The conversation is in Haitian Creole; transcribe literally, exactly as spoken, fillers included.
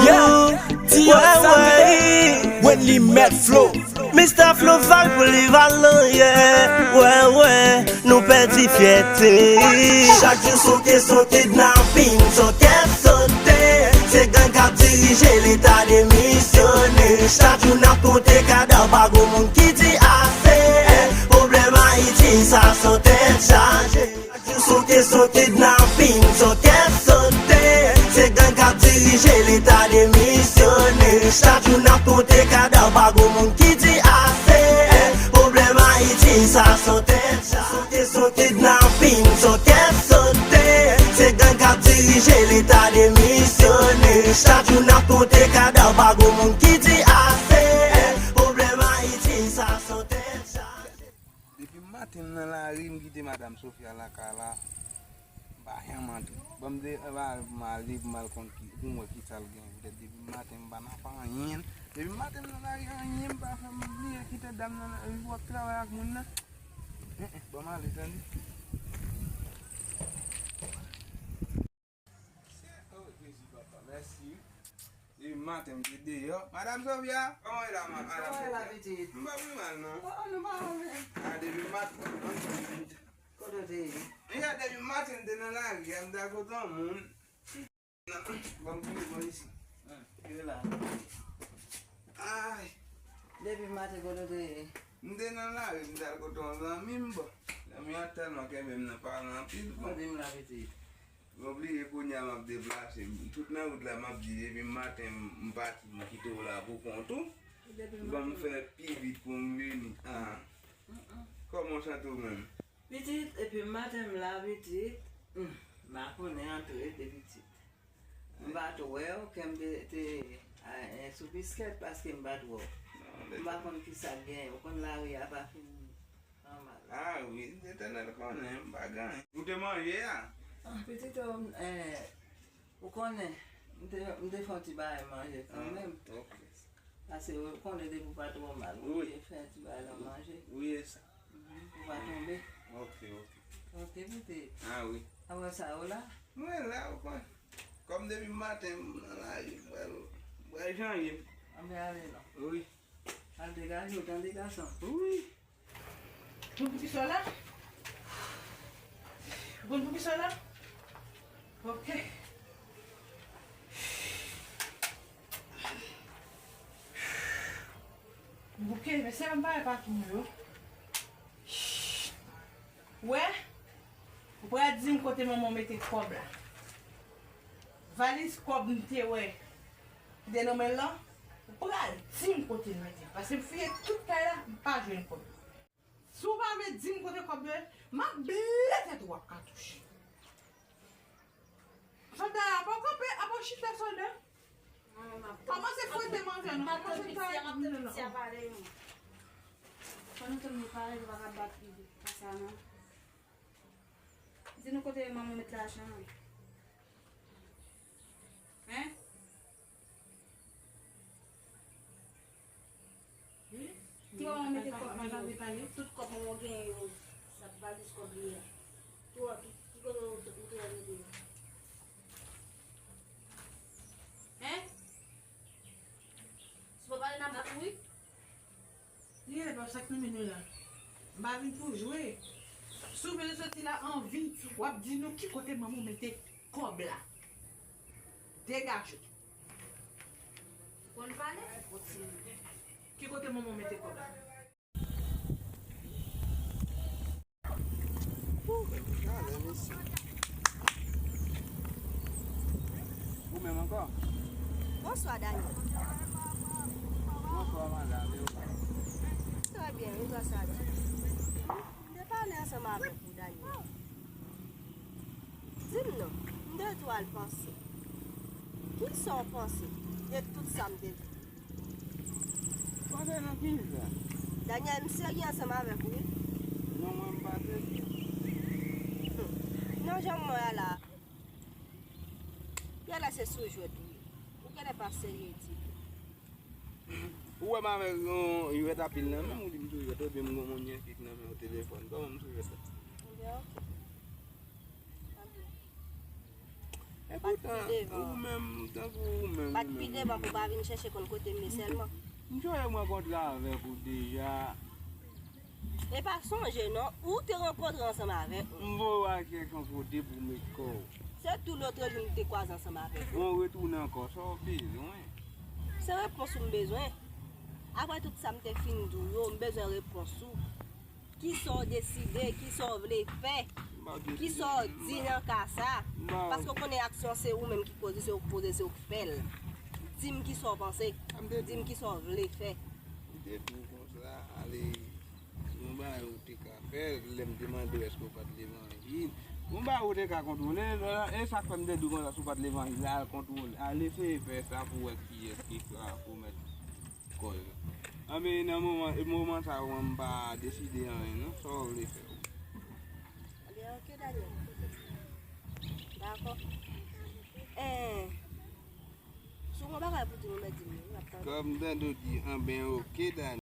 Yeah, T O X Santé, Wendy Met Flow. Mister Flow Vibe pou li valan, yeah. Wè, wè, nou pèdi fyète. Chak jou soke, soke, kidnapin, soke, sote. Se gang k ap dirije, leta demisyone. Chak jou n ap konte kadav, pa gon moun ki di ase. Pwoblèm Ayiti, sa se yon tèt chaje. Chak jou soke, soke, kidnapin, soke, sote. Se gang k ap dirije, leta demisyone. Chak jou n ap konte kadav, pa gon moun ki di ase. Pwoblèm Ayiti, sa se yon tèt chaje. Soke, soke, kidnapin, soke, sote. Se gang k ap dirije, leta demisyone. Chak jou n ap konte kadav, pa gon moun ki di ase. Pwoblèm Ayiti, sa se yon tèt chaje. Depi maten m nan lari, m kite madanm Sofia lakay la, m pa janm antre. Ban m de, ba, m ale pou m al konn ki, pou m wè ki sa l gen. Poutèt depi maten m pa nan fè anyen. Depi maten m nan lari, anyen m pa fè, m bliye kite dam nan, li w ap travay ak moun nan. Eh, eh, ban m ale, tande. Oh, Jezi, papa, mèsi. Depi maten, m te deyò. Madanm Sofia, kòman w ye la, ma-, madanm Sofia? Kòman w ye la, pitit? M pa pi mal, non. Oh, nou pa mal menm. Ah, depi maten, kote w te ye? Depi maten, m te nan lari a, m t al kote yon moun. Ban m kite bon isi. Kite la. Ay. Depi maten, kote w te ye? M te nan lari, m t al kote yon zanmi m, bon. Zanmi an tèlman kenbe m nan pale anpil, bon. Kote m la, pitit? Mwen bliye kounye a m ap deplase. Tout nan wout la m ap di depi maten m pati m kite w la pou kont ou. Ban m fè pi vit pou m vini. Ah. Kòman w santi w menm? Pitit, epi maten m la pitit. Hmm, m pa konnen antre de pitit. M pa t wè w, kè m te, te, a, eh, sou biskèt paske m pa t wè w. M pa konn ki sa k genyen. Ou konn lari a pa fin Ah wi, Letènèl konnen, m pa gen anyen. Ou te manje a? Ah, pitit, eh, ou konnen, m te, m te fè yon ti bagay manje kanmenm. Ah, ok. Paske ou konnen depi w pa twò mal, ou te fè yon ti bagay nan manje. Wi, e sa. Mhm, pou w pa tonbe. Ok, ok. Ok, pitit. Ah wi. Apre sa, ou la? Mwen la, ou konnen. Kòm depi maten, m nan lari, m pral, m pral chanje. Anben ale non. Wi. Al degaje w, tande gason. Wi. Konn poukisa w la? Ou konn poukisa w la? Ok. Bouke, mesye, m pare pa pou yo. Wè, ou pral di m kote manman w mete kòb la. Valiz kòb m te wè ki te nan men l lan, ou pral di m kote l mete l. Paske m fouye tout kay la, m pa jwenn kòb. Si w pa vle di m kote kòb yo ye, m ap ble tèt ou ak katouch. Sòlda a pa kanpe, apa w chita, sòlda? Kòmanse fwete manzè, non. Kòmanse fwete manzè, non. Fò nou tann li pare, nou pa ka bat li konsa, non. Di nou kote manman w met lajan an. Hein? Ki manman w mete kòb nan men w? Tout kòb manman w genyen yo, sa valiz kòb li a. Ki kote w te mete yo? Hein? Si w pa pale, n a bat ou, wi. Li rele pa sa k nan men nou la. M pa vin pou jwe. Si w vle soti la anvi, w ap di nou ki kote manman w mete kòb la. Degaje w. Ou konn pale? Ki kote manman w mete kòb la? Ou, talè, mesye. Ou menm ankò? Bonswa, Daniel. Bonswa, madanm. E ou? Trè byen, e twa, Sadi? M te pale ansanm avèk ou, Daniel. Di m non, m te di w al panse. Kisa w panse de tout sa m te di? Panse nan kisa? Daniel, m serye ansanm avèk ou, wi. Non, mwen m pa serye. Hmm. Nan jan m wè a la, genlè se sou jwèt ou ye. Ou genlè pa serye ditou. Ou wè m avèk yon jwèt apil nan men m, ou di m sou jwèt, ebyen m gon moun ki nan men w telefòn. Kòman m sou jwèt la? Ebyen, oke. Pa gen. Epoutan, ou menm, tankou ou menm, ou menm, ou menm. Bat pi devan pou w pa vin chèche konn kote m ye sèlman. M sonje m rankontre avèk ou deja. E pa sonje non, ou te rankontre ansanm avèk mwen. M voye w al chèche yon kote pou w met kò w. Se tou lòt jou m te kwaze ansanm avèk ou. Bon, retounen ankò, sa w bezwen? Se repons ou m bezwen. Apre tout sa m te fin di w yo, m bezwen repons ou. Kisa w deside, kisa w vle fè, kisa w di nan ka sa? Paske w konnen aksyon se ou menm ki poze, se ou k poze, se ou k fè l. Di m kisa w panse, di m kisa w vle fè. M te di w konsa, ale, yon bagay ou te ka fè, lè m te mande w èske w pa t levanjil. Yon bagay ou te ka kontwole, e sa k fè m te di w konsa, si w pa t levanjil, al kontwole, al eseye fè sa pou w wè kiyès ki ka komèt kòz la. Anben, nan moman, moman sa yo, m pa deside anyen, non. Sa w vle fè w. Anben, oke, Daniel. Dakò. Eh, si w gen bagay pou di m, ou mèt di m, wi, m ap tande. Kòm tande w di, anben, oke, Daniel.